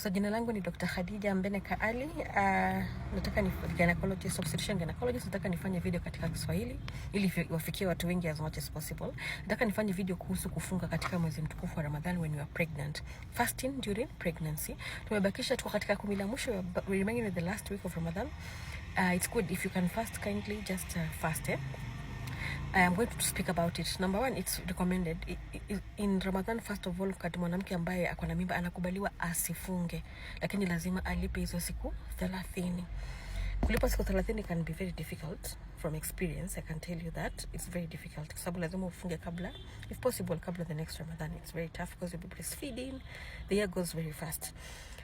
So jina langu ni Dr. Khadija Mbeneka Ali. Nataka ni gynecologist, obstetrician gynecologist. Nataka nifanye video katika Kiswahili ili wafikie watu wengi as much as possible. Nataka nifanye video kuhusu kufunga katika mwezi mtukufu wa Ramadhan when you are pregnant. Fasting during pregnancy. Tumebakisha, tuko katika 10 la mwisho, we remaining with the last week of Ramadan. It's good if you can fast, kindly just fast, eh? I am going to speak about it. Number one, it's recommended in Ramadan. First of all, wakati mwanamke ambaye ako na mimba anakubaliwa asifunge, lakini lazima alipe hizo siku 30. Kulipa siku 30 can be very difficult. From experience, I can tell you that it's very difficult kwa sababu lazima ufunge kabla, if possible, kabla the next Ramadan. It's very tough because you'll be breastfeeding. The year goes very fast.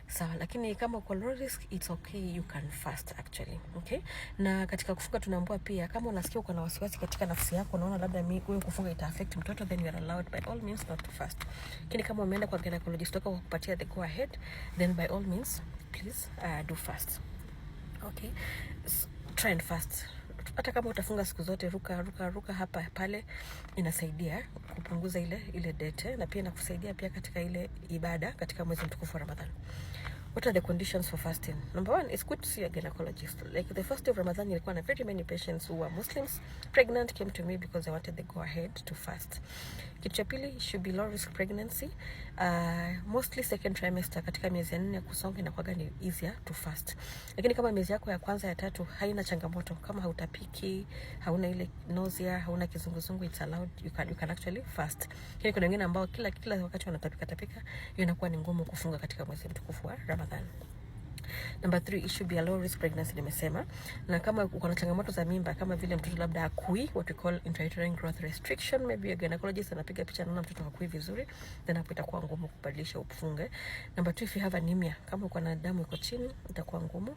Sawa, lakini kama uko low risk, it's okay, you can fast actually. Okay? Na katika kufunga tunaambiwa pia kama unasikia uko na wasiwasi katika nafsi yako, unaona labda mi wewe kufunga ita affect mtoto, then you are allowed by all means not to fast. Lakini kama umeenda kwa gynecologist wako kukupatia the go ahead, then by all means please do fast. Okay? Try and fast. Hata kama utafunga siku zote, ruka ruka ruka hapa pale, inasaidia kupunguza ile dete na pia inakusaidia pia katika ile ibada katika mwezi mtukufu wa Ramadhan. What are the conditions for fasting? Number one, it's good to see a gynecologist. Like the first day of Ramadan, nilikuwa na very many patients who were Muslims, pregnant, came to me because they wanted the go ahead to fast. Kitu cha pili, should be low risk pregnancy. Mostly second trimester, katika miezi ya nne kusonga, inakuwaga ni easier to fast. Lakini kama miezi yako ya kwanza, ya tatu haina changamoto, kama hautapiki, hauna ile nausea, hauna kizunguzungu, it's allowed, you can actually fast. Lakini kuna wengine ambao kila wakati wanatapika tapika, hiyo inakuwa ni ngumu kufunga katika mwezi mtukufu wa Ramadhan. Number three, it should be a low risk pregnancy, nimesema. Na kama uko na changamoto za mimba kama vile mtoto labda hakui, what we call intrauterine growth restriction, maybe a gynecologist anapiga picha, anaona mtoto hakui vizuri, then hapo itakuwa ngumu kubadilisha ufunge. Number two, if you have anemia, kama uko na damu iko chini, itakuwa ngumu.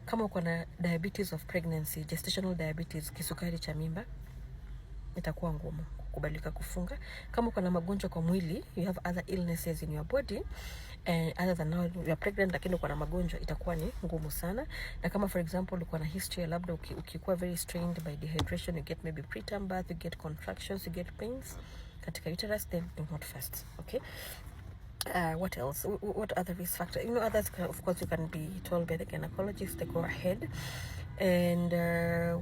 Kama uko na diabetes of pregnancy, gestational diabetes, kisukari cha mimba, itakuwa ngumu kukubalika kufunga. Kama uko na magonjwa kwa mwili, you have other illnesses in your body and other than now you are pregnant, lakini uko na magonjwa, itakuwa ni ngumu sana. Na kama for example uko na history, labda ukikuwa very strained by dehydration, you get maybe preterm birth, you get contractions, you get pains katika uterus, then do not fast. Okay? What else? What other risk factor? Others, of course, you can be told by the gynecologist to go ahead. And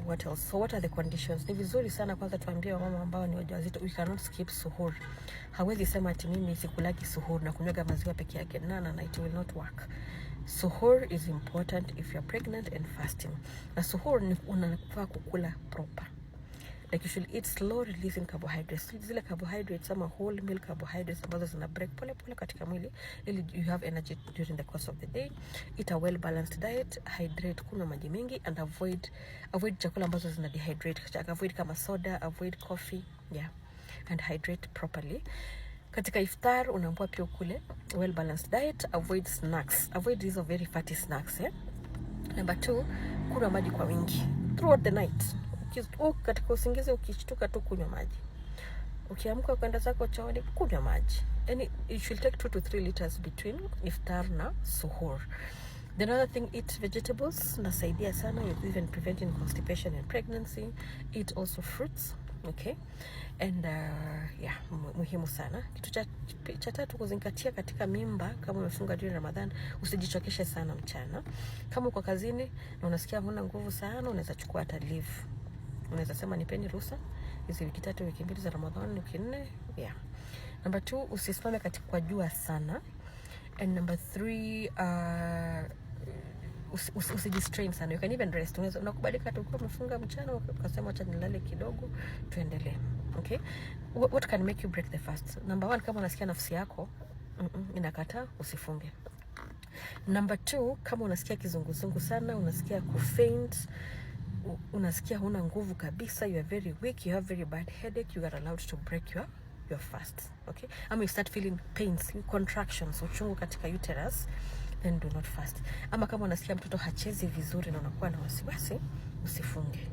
what else? So what are the conditions? Ni vizuri sana kwanza tuambie wamama ambao ni wajawazito, we cannot skip suhur. Hawezi sema ati mimi sikulagi suhur na kunywaga maziwa peke yake. No, no, no, it will not work. Suhur is important if you're pregnant and fasting. Na suhur ni unafaa kukula proper, like you should eat slow releasing carbohydrates, zile carbohydrates ama whole meal carbohydrates ambazo zina break pole pole katika mwili ili you have energy during the course of the day. Eat a well balanced diet, hydrate, kunywa maji mingi, and avoid chakula ambazo zina dehydrate. Avoid kama soda, avoid coffee, yeah, and hydrate properly. Katika iftar unaambiwa pia ukule well balanced diet, avoid snacks, avoid hizo very fatty snacks, eh? Number two, kunywa maji kwa wingi throughout the night. Katika usingizi ukishtuka tu, kunywa maji. Ukiamka kwenda zako chooni, kunywa maji. Yani you should take 2 to 3 liters between iftar na suhur. The another thing, eat vegetables, nasaidia sana with even preventing constipation in pregnancy. Eat also fruits, okay? And yeah, muhimu sana. Kitu cha tatu kuzingatia katika mimba, kama umefunga during Ramadhan, usijichokeshe sana mchana. Kama uko kazini na unasikia huna nguvu sana, unaweza chukua hata leave. Unaweza sema, "Nipeni ruhusa hizi wiki 3, wiki 2 za Ramadhan, wiki 4," yeah. Number two, usisimame katika kwa jua sana. And number three, usijistrain sana. You can even rest. Unaweza, unakubalika tu ukiwa umefunga mchana ukasema, "Acha nilale kidogo, tuendelee." Okay? What can make you break the fast? Number one, kama unasikia nafsi yako inakataa, usifunge. Number two, kama unasikia kizunguzungu sana, unasikia kufaint, unasikia huna nguvu kabisa, you are very weak, you have very bad headache, you are allowed to break your fast. Okay? Ama you start feeling pains, contractions, uchungu katika uterus, then do not fast. Ama kama unasikia mtoto hachezi vizuri na unakuwa na wasiwasi, usifunge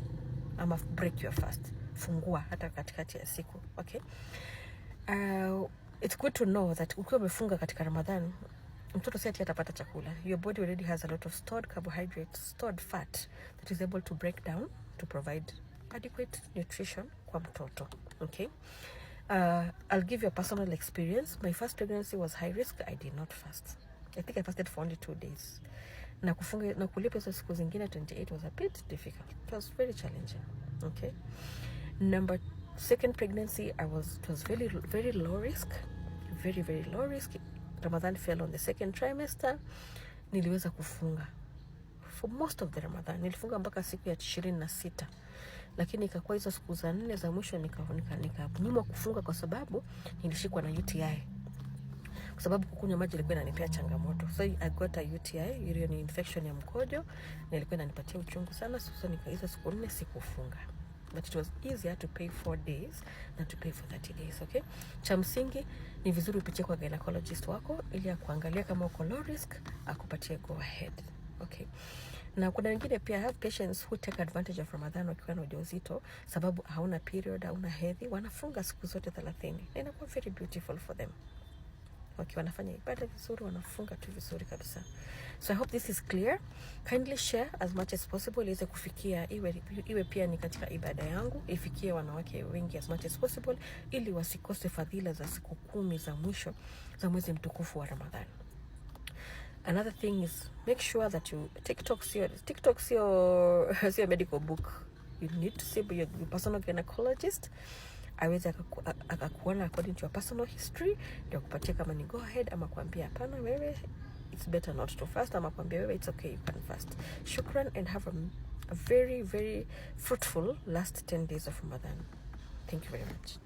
ama break your fast. Fungua hata katikati ya siku. Okay? It's good to know that ukiwa umefunga katika Ramadhan, mtoto si ati atapata chakula. Your body already has a lot of stored carbohydrates, stored fat that is able to break down to provide adequate nutrition kwa mtoto. Okay? I'll give you a personal experience. My first pregnancy was high risk. I did not fast. I think I fasted for only 2 days, na kufunga na kulipa hizo siku zingine 28 was a bit difficult. It was very challenging. Okay, number second pregnancy, I was it was very, very low risk, very, very low risk. Ramadan fell on the second trimester. Niliweza kufunga for most of the Ramadan. Nilifunga mpaka siku ya 26, lakini ikakuwa hizo siku za nne za mwisho nikanyimwa nika kufunga kwa sababu nilishikwa na UTI, kwa sababu kukunywa maji ilikuwa inanipea changamoto. So I got a UTI, hiyo ni infection ya mkojo, na ilikuwa inanipatia uchungu sana. So hizo siku 4 sikufunga, but it was easier to pay 4 days than to pay for 30 days. Okay, cha msingi ni vizuri upitie kwa gynecologist wako ili akuangalia kama uko low risk, akupatie go ahead. Okay. Na kuna wengine pia, I have patients who take advantage of Ramadan wakiwa na ujauzito, sababu hauna period, hauna hedhi, wanafunga siku zote 30 na inakuwa very beautiful for them wakiwa wanafanya ibada vizuri, wanafunga tu vizuri kabisa. So I hope this is clear. Kindly share as much as possible iweze kufikia, iwe pia ni katika ibada yangu, ifikie wanawake wengi as much as possible, ili wasikose fadhila za siku 10 za mwisho za mwezi mtukufu wa Ramadhan. Another thing is, make sure that you TikTok sio medical book. You need to see your personal gynecologist aweze akakuona according to your personal history, ndio akupatie kama ni go ahead ama kuambia hapana, wewe it's better not to fast, ama kuambia wewe it's okay, you can fast. Shukran and have a very, very fruitful last 10 days of Ramadan. Thank you very much.